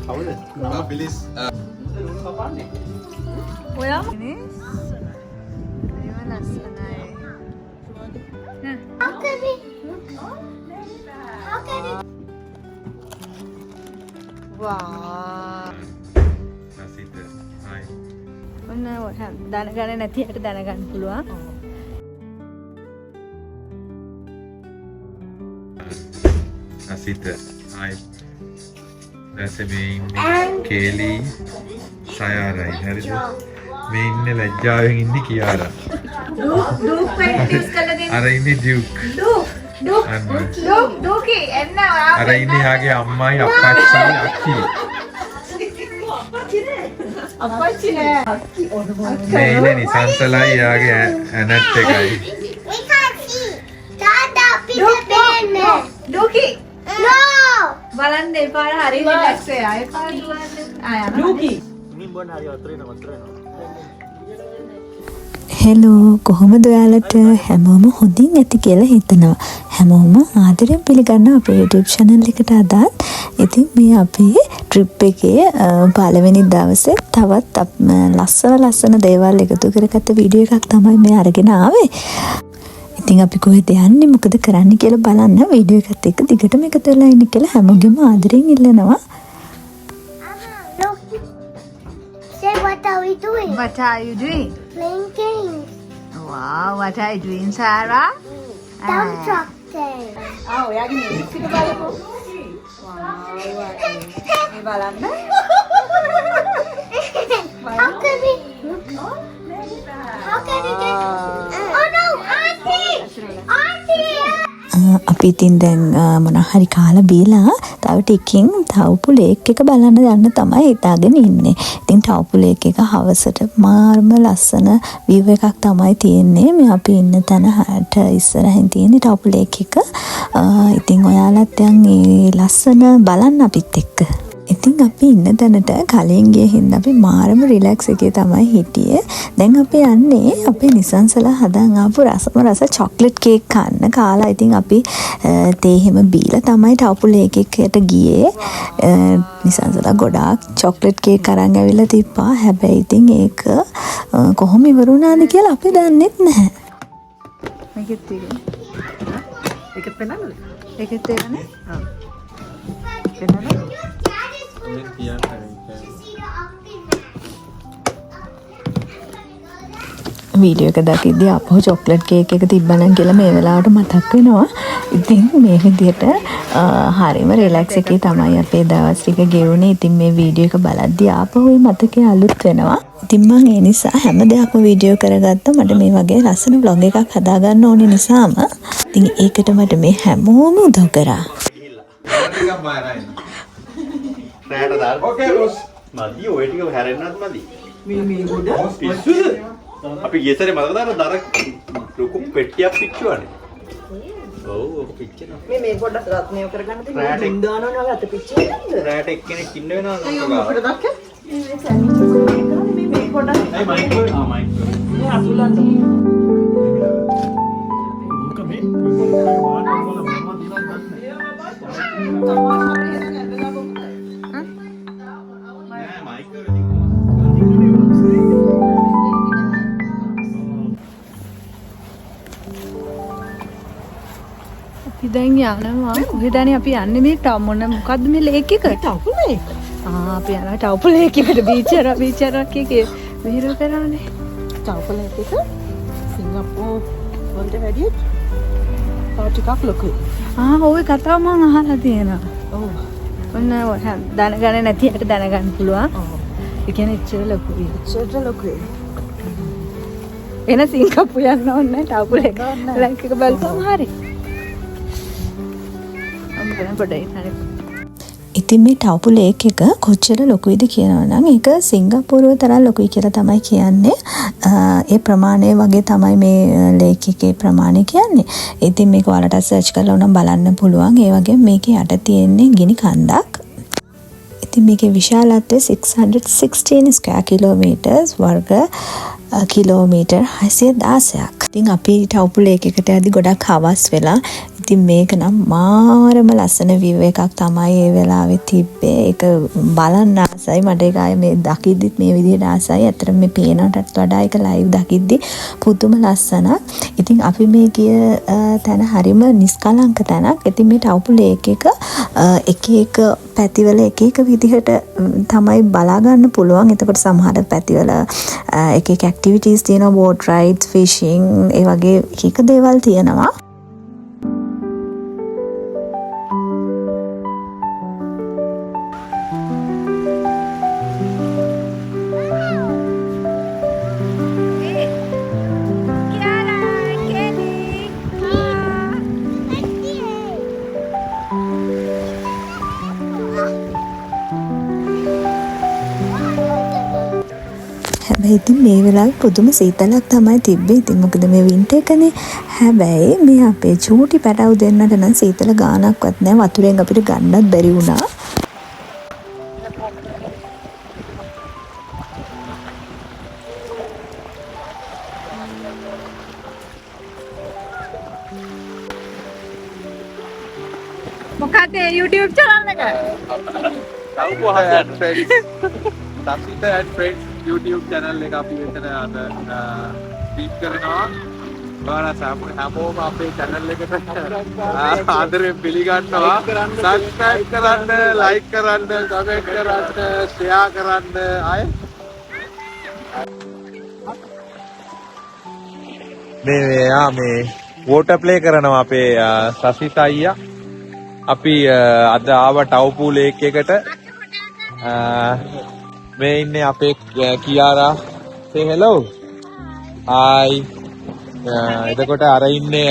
කවුද? බිලිස්. කපන්නේ. ඔයා නේ? හරිම ලස්සනයි. How can we? How can we? වා. නසිත. හයි. ඔන්න ඔය දැනගන්න නැති අයට දැනගන්න පුළුවන්. නසිත. හයි. ඊට මේ ඉන්නේ කේලි සයාරයි. හරිද? මේ ඉන්නේ ලැජ්ජාවෙන් ඉන්නේ කියාරා. ඩූක් ඩූක් ඉන්ට්‍රොඩියුස් කරලා දෙන්න. අර ඉන්නේ ඩියුක්. ඩූක් ඩූක්. අන්න. ඩූක් ඩූකි එන්න ඔයා. අර ඉන්නේ එයාගේ අම්මයි අප්පච්චි අක්කි. අප්පච්චි නෑ. මේ ඉන්නේ නිසංසලයි එයාගේ ඇනට් එකයි. We can't see. Dada, Peter Pan. ඩූකි. No. බලන්න ඒ පාර හරි රිලැක්ස් වෙලා. ඒ පාර දුවන්න. ආ යනවා. ඩූකි. ඉතින් බොන්න හරි වතුර එනවා, වතුර එනවා. හෙලෝ, කොහොමද ඔයාලට? හැමෝම හොඳින් ඇති කියලා හිතනවා. හැමෝම ආදරෙන් පිළිගන්නවා අපේ YouTube channel එකට අදත්. ඉතින් මේ අපේ ට්‍රිප් එකේ පළවෙනි දවසේ තවත් ලස්සන ලස්සන දේවල් එකතු කරගත්ත වීඩියෝ එකක් තමයි මේ අරගෙන ආවේ. ඉතින් අපි කොහෙද යන්නේ, මොකද කරන්නේ කියලා බලන්න වීඩියෝ එකත් එක්ක දිගටම එකතු වෙලා ඉන්න කියලා හැමෝගෙම ආදරෙන් ඉල්ලනවා. Look. Say, what are we doing? What are you doing? Playing games. Wow, what are you doing, Sarah? Dump truck game. ආ ඔයාගේ මියුසික් එක බලමු. වාව්, මේ බලන්න. How can we? How can we get? Oh no, Auntie! Auntie! අපි ඉතින් දැන් මොනවා හරි කාලා බීලා තව ටිකකින් ටවුපු ලේක් එක බලන්න යන්න තමයි හිතාගෙන ඉන්නේ. ඉතින් ටවුපු ලේක් එක හවසට මාර්ම ලස්සන විව් එකක් තමයි තියෙන්නේ. මේ අපි ඉන්න තැන හට ඉස්සරහින් තියෙන ටවුපු ලේක් එක. ඉතින් ඔයාලත් යන් ඒ ලස්සන බලන්න අපිත් එක්ක. ඉතින් අපි ඉන්න තැනට කලින් ගිය හින්දා අපි මාරම රිලැක්ස් එකේ තමයි හිටියේ. දැන් අපි යන්නේ අපේ නිසංසලා හදන් ආපු රසම රස චොක්ලට් කේක් කන්න. කාලා ඉතින් අපි තේ එහෙම බීලා තමයි ටවුපු ලේක් එකට ගියේ. නිසංසලා ගොඩාක් චොක්ලට් කේක් අරන් ඇවිල්ලා තිබ්බා. හැබැයි ඉතින් ඒක කොහොම ඉවර වුණාද කියලා අපි දන්නෙත් නැහැ. මේකෙත් තියෙන්නේ. ඒකත් පෙන්නන්නද? ඒකෙත් තියෙන්නේ. ඔව්. පෙන්නන්න. මේ තියන්න. See the uncle man. Video එක දකිද්දි ආපහු චොක්ලට් කේක් එක තිබ්බනම් කියලා මේ වෙලාවට මතක් වෙනවා. ඉතින් මේ විදිහට හරිම රිලැක්ස් එකේ තමයි අපේ දවස් ටික ගෙවුනේ. ඉතින් මේ වීඩියෝ එක බලද්දි ආපහු ඒ මතකය අලුත් වෙනවා. ඉතින් මං ඒ නිසා හැම දෙයක්ම වීඩියෝ කරගත්තා. මට මේ වගේ ලස්සන ව්ලොග් එකක් හදාගන්න ඕනේ නිසාම. ඉතින් ඒකට මට මේ හැමෝම උදව් කරා. රෑට දාන්න. ඕකේ බොස්. මදි, ඔය ටික හැරෙන්නත් මදි. මේ මේ ගොඩ පිස්සුද? අපි ගිය සැරේ මතකද අර දර ලොකු පෙට්ටියක් පිච්චුවානේ. ඔව්, ඔක පිච්චෙනවා. මේ මේ පොඩ්ඩක් රත්නය කරගන්න තියෙන රෑට දුම් දානවනේ ඔය අත පිච්චෙන්නේ නේද? රෑට එක්කෙනෙක් ඉන්න වෙනවා අයියෝ, නෝක ගාව. මොකටද දැක්කේ? මේ මේ සෑන්ඩ්විච් එක කරන්නේ මේ මේ පොඩ්ඩක් ඇයි මයික් ආ මයික් මේ අතුලන්න. ඕක මේ වාන වල මොනවද තියෙනවද දන්නේ නෑ, මයික් එක ඉතින් කොහොමද? අපි දැන් යනවා. කොහෙදනේ අපි යන්නේ? මේ ටව් මොන මොකද්ද මේ ලේක් එක? ටවුපු ලේක්. ආ, අපි යනවා ටවුපු ලේක් එකට. බීච් යනවා, බීච් යනවා කිය කිය මෙහෙර කරානේ. ටවුපු ලේක් එක සිංගප්පූර් වලට වැඩිය තව ටිකක් ලොකුයි. ආ, ඔය කතාව මං අහලා තියෙනවා. ඔව්. ඔන්න ඔය දැනගන්න නැති අයට දැනගන්න පුළුවන්. ඔව්. ඒ කියන්නේ එච්චර ලොකුයි. එච්චර ලොකුයි. එන සිංගප්පූ යන්න ඕනේ නෑ, ටවුපු ලේක් ලේක් එක බලපුවම හරි. අම්ම බලන්න පොඩ්ඩයි හරි. ඉතින් මේ ටවුපු ලේක් එක කොච්චර ලොකුයිද කියනවා නම් ඒක සිංගප්පූරුව තරම් ලොකුයි කියලා තමයි කියන්නේ. ඒ ප්‍රමාණය වගේ තමයි මේ ලේක් එකේ ප්‍රමාණය කියන්නේ. ඉතින් මේක ඔයාලට සර්ච් කරලා උනම් බලන්න පුළුවන්. ඒ වගේම මේකේ යට තියෙන්නේ ගිනි කන්දක්. ඉතින් මේකේ විශාලත්වය 616 square kilometers, වර්ග කිලෝමීටර් 616ක්. ඉතින් අපි ටවුපු ලේක් එකට යද්දි ගොඩක් හවස් වෙලා. ඉතින් ඉතින් මේක නම් මාරම ලස්සන view එකක් තමයි ඒ වෙලාවේ තිබ්බේ. ඒක බලන්න ආසයි මට. ඒක ආයේ මේ දකිද්දිත් මේ විදිහට ආසයි. ඇත්තටම මේ පේනටත් වඩා ඒක ලයිව් දකිද්දි පුදුම ලස්සනක්. ඉතින් අපි මේ ගිය තැන හරිම නිස්කලංක තැනක්. ඉතින් මේ ටවුපු ලේක් එක එක එක පැතිවල එක එක විදිහට තමයි බලා ගන්න පුළුවන්. එතකොට සමහර පැතිවල එක එක ඇක්ටිවිටීස් තියෙනවා, බෝට් රයිඩ්ස්, ෆිෂින්, ඒ වගේ එක එක දේවල් තියෙනවා. හැබැයි ඉතින් මේ වෙලාවේ පුදුම සීතලක් තමයි තිබ්බේ. ඉතින් මොකද මේ වින්ටර් එකනේ. හැබැයි මේ අපේ චූටි පැටව් දෙන්නට නම් සීතල ගානක්වත් නෑ. වතුරෙන් අපිට ගන්නත් බැරි වුණා. මොකක්ද ඒ YouTube channel එක? Sasitha and Friends YouTube channel එක අපි මෙතන අද ෆීඩ් කරනවා. ඔයාලා හැමෝම අපේ channel එකට ආදරෙන් පිළිගන්නවා. Subscribe කරන්න, like කරන්න, comment කරන්න, share කරන්න. ආයේ මේ ආ මේ වෝටර් ප්ලේ කරනවා අපේ සසිත අයියා. අපි අද ආව ටවුපු ලේක් එකට. මේ ඉන්නේ අපේ කියාරා. Say hello. Hi. එතකොට අර ඉන්නේ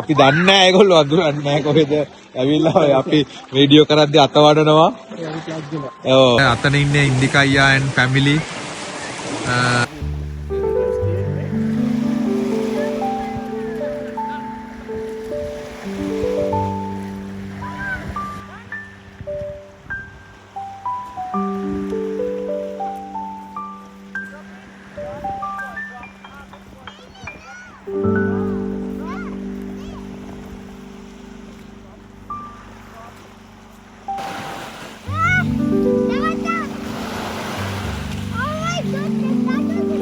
අපි දන්නේ නැහැ, ඒගොල්ලෝ අඳුරන්නේ නැහැ කොහෙද ඇවිල්ලා. ඔය අපි වීඩියෝ කරද්දි අත වඩනවා. ඔව්. අතන ඉන්නේ ඉන්දිකා අයියා and family. Oh my goodness, that doesn't.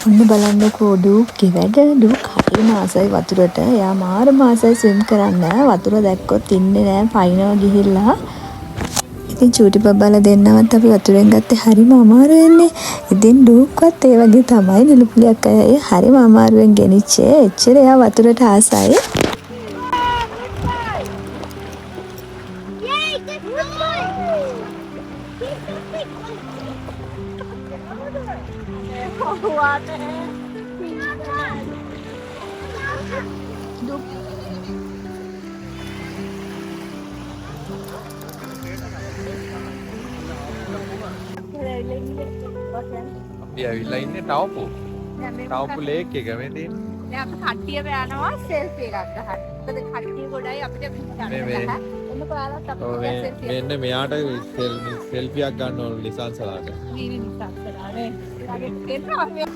ඔන්න බලන්නකෝ ඩූක්ගේ වැඩ. ඩූක් හරිම ආසයි වතුරට. එයා මාරම ආසයි ස්විම් කරන්න. වතුර දැක්කොත් ඉන්නේ නෑ, පයින්නවා ගිහිල්ලා. ඉතින් චූටි බබාලා දෙන්නවත් අපි වතුරෙන් ගත්තේ හරිම අමාරුවෙන්නේ. ඉතින් ඩූක්වත් ඒ වගේ තමයි නිලුපුලියක් අය ඒ හරිම අමාරුවෙන් ගෙනිච්චේ. එච්චර එයා වතුරට ආසයි. Yay, good boy! He's so big. අපි ඇවිල්ලා ඉන්නේ ටවුපු. ටවුපු ලේක් එක මේ තියෙන්නේ. දැන් අපි කට්ටියම යනවා සෙල්ෆි එකක් ගහන්න. මොකද කට්ටිය ගොඩයි අපිට යන්න මේ මේ. බැහැ. ඔන්න ඔයාලත් අපිට ඔව් මේ සෙල්ෆි එකක් මෙන්න මෙයාට සෙල්ෆියක් ගන්න ඕන ලිසන්සලාට. ගන්න නිසා නේ. වගේ එනවා මේ.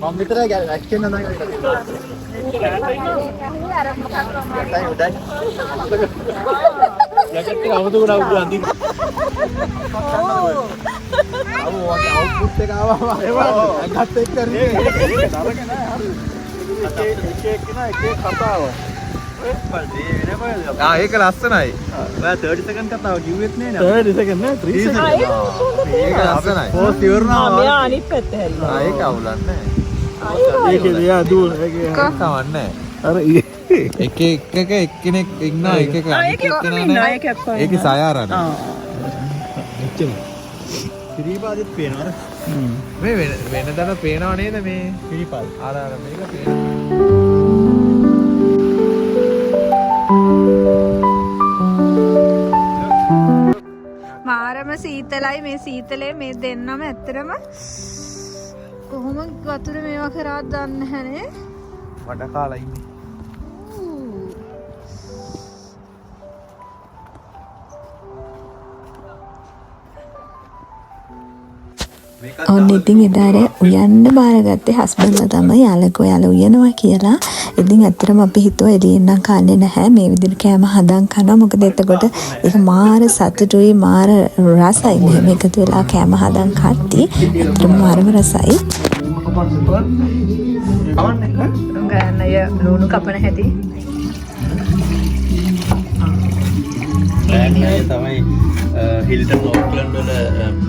මම විතරයි ඇක්ෂන් නෑ. අර මොකක් උඩයි උඩයි. ජැකට් එක අමතක වුණා උඩ අඳින්න. අව ඔයාගේ අවුට්පුට් එක ආවම ඇඟත් එක්ක රිදෙන්නේ. ඒක නරක නෑ හරි. එක එක එක්කෙනා එක එක කතාව. ඔය බලේ වෙන කොහෙද? ආ ඒක ලස්සනයි. ඔයා 30 සෙකන්ඩ් කතාව කිව්වෙත් නෑ නේ. 30 සෙකන්ඩ් නෑ 3 සෙකන්ඩ්. ඒක ලස්සනයි. පෝස්ට් ඉවරනවා. මෙයා අනිත් පැත්ත හැරිලා. ආ ඒක අවුලක් නෑ. ඒකේ එයා දුවන ඒකේ ඒක කවන්නේ නෑ. අර එක එක එක එක්කෙනෙක් ඉන්නවා එක එක අනිත් ඒකේ ඔක්කොම එක්කෙනා ඉන්නවා, නෑ. ඒකේ ඔක්කොම ඒකේ සයාරනේ. එච්චර. සිරිපාදෙත් පේනවා අර. මේ වෙන වෙනදට පේනව නේද මේ? සිරිපාද. අර අර මේක පේනවා. මාරම සීතලයි මේ සීතලේ මේ දෙන්නම ඇත්තටම කොහොම වතුර මේවා කරාද දන්නේ නැහනේ. වඩ කාලා ඉන්නේ. ඔන්න ඉතින් එදා රෑ උයන්න බාරගත්තේ හස්බන්ඩ්ලා තමයි යාළුවෝ ඔයාලා උයනවා කියලා. ඉතින් ඇත්තටම අපි හිතුවා එළියෙන් නම් කන්නේ නැහැ, මේ විදිහට කෑම හදන් කනවා. මොකද එතකොට ඒක මාර සතුටුයි මාර රසයි. මෙහෙම එකතු වෙලා කෑම හදන් කද්දි ඇත්තටම මාරම රසයි. ගන්න අය ලුණු කපන හැටි. බෑන් අය තමයි හිල්ටන් ඕක්ලන්ඩ් වල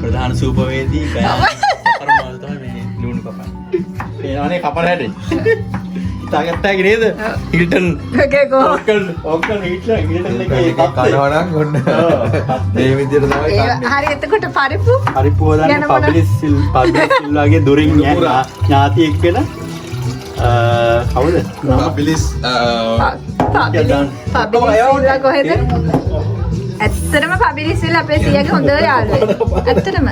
ප්‍රධාන සූපවේදී බෑන් සෆර් තමයි මේ ලුණු කපන්නේ. පේනවනේ කපන හැටි. හිතාගත්ත හැකි නේද? හිල්ටන් ඕකේ කො ඕක්ලන්ඩ් ඕක්ලන්ඩ් හිල්ටන් එකේ තත්ත්වය. කනවා නම් ඔන්න මේ විදියට තමයි ඒ කන්නේ. හරි, එතකොට පරිප්පු පරිප්පු හොදන්නේ ගැන මොන- පබ්ලිස් සිල් පබ්ලිස් සිල්වාගේ දුරින් ඥාතියෙක් වෙන කවුද? නම? පබ්ලිස් පබ්ලිස් සිල්වා කොහෙද? ඇත්තටම පබ්ලිස් සිල්වා අපේ සීයාගේ හොඳ යාළුවෙක්. ඇත්තටම.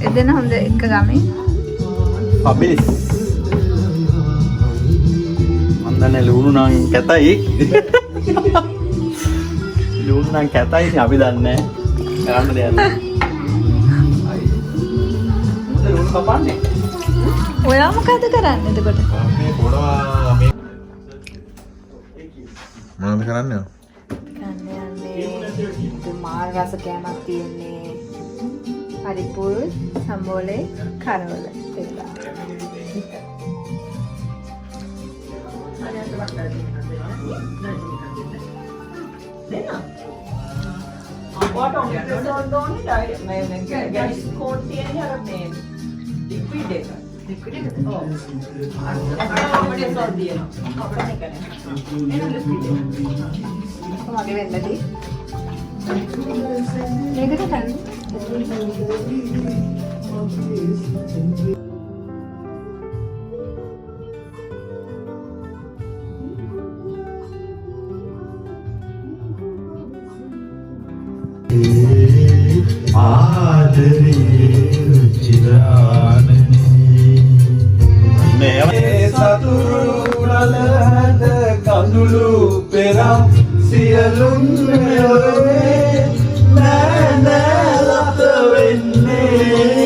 එදෙන හොඳ එක ගමේ. පබ්ලිස්. මන් දන්නේ ලුණු නම් කැතයි. ලුණු නම් කැතයි ඉතින් අපි දන්නේ නැහැ. කරන්න දෙයක් නැහැ. මොකද ලුණු කපන්නේ? ඔයා මොකද කරන්නේ එතකොට? මේ බොනවා මේ මොනවද කරන්නේ? කන්න යන්නේ මාර රස කෑමක් තියෙන්නේ. පරිප්පුයි සම්බෝලේ කරවල දෙලා. ඔයාට ඔමිප්‍රසෝල් ඕනේ ඩයි මේ මේ ගැස්කෝන් තියෙන්නේ අර මේ ලික්විඩ් එක. ලික්විඩ් එකද? ඔව්. අර ඔමිප්‍රසෝල් තියෙනවා. කපන එක නෑ. ඒක ලික්විඩ් එක. මගේ වෙන්නදී. මේකට කන්න. මේ සතුරු නල හැද කඳුළු පෙරම් සියලුන් මෙලොවේ නෑ නෑ ලත වෙන්නේ.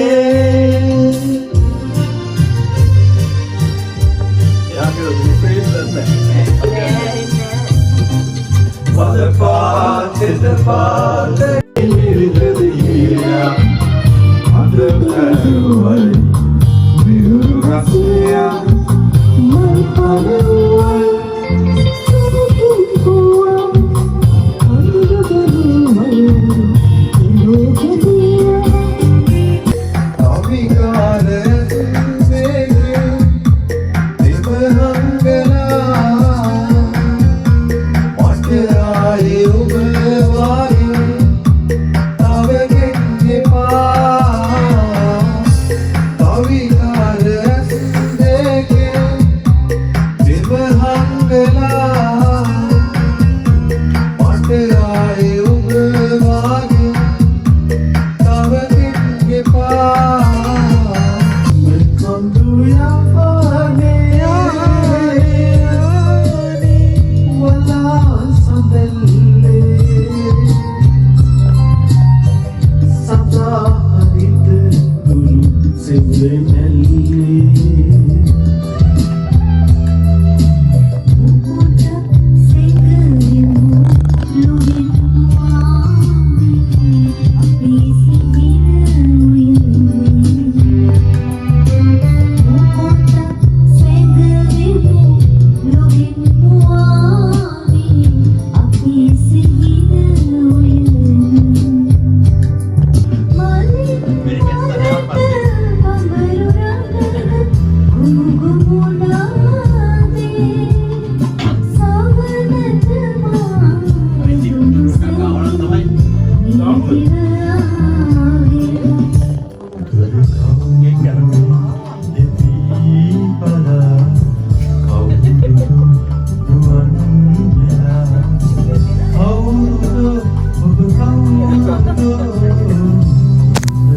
එයාගේ රිෆ්‍රේස් නැහැ. වදපා තෙදපා නිරිදදියා අද බැලුවයි මිරුරු රසය මල් පරවල්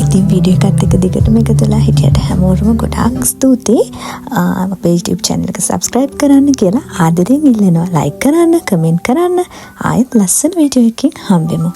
ඉතින් වීඩියෝ එකත් එක්ක දිගටම එකතු වෙලා හිටියට හැමෝටම ගොඩාක් ස්තුතියි. අපේ YouTube channel එක subscribe කරන්න කියලා ආදරෙන් ඉල්ලනවා. Like කරන්න, comment කරන්න. ආයෙත් ලස්සන වීඩියෝ එකකින් හම්බෙමු.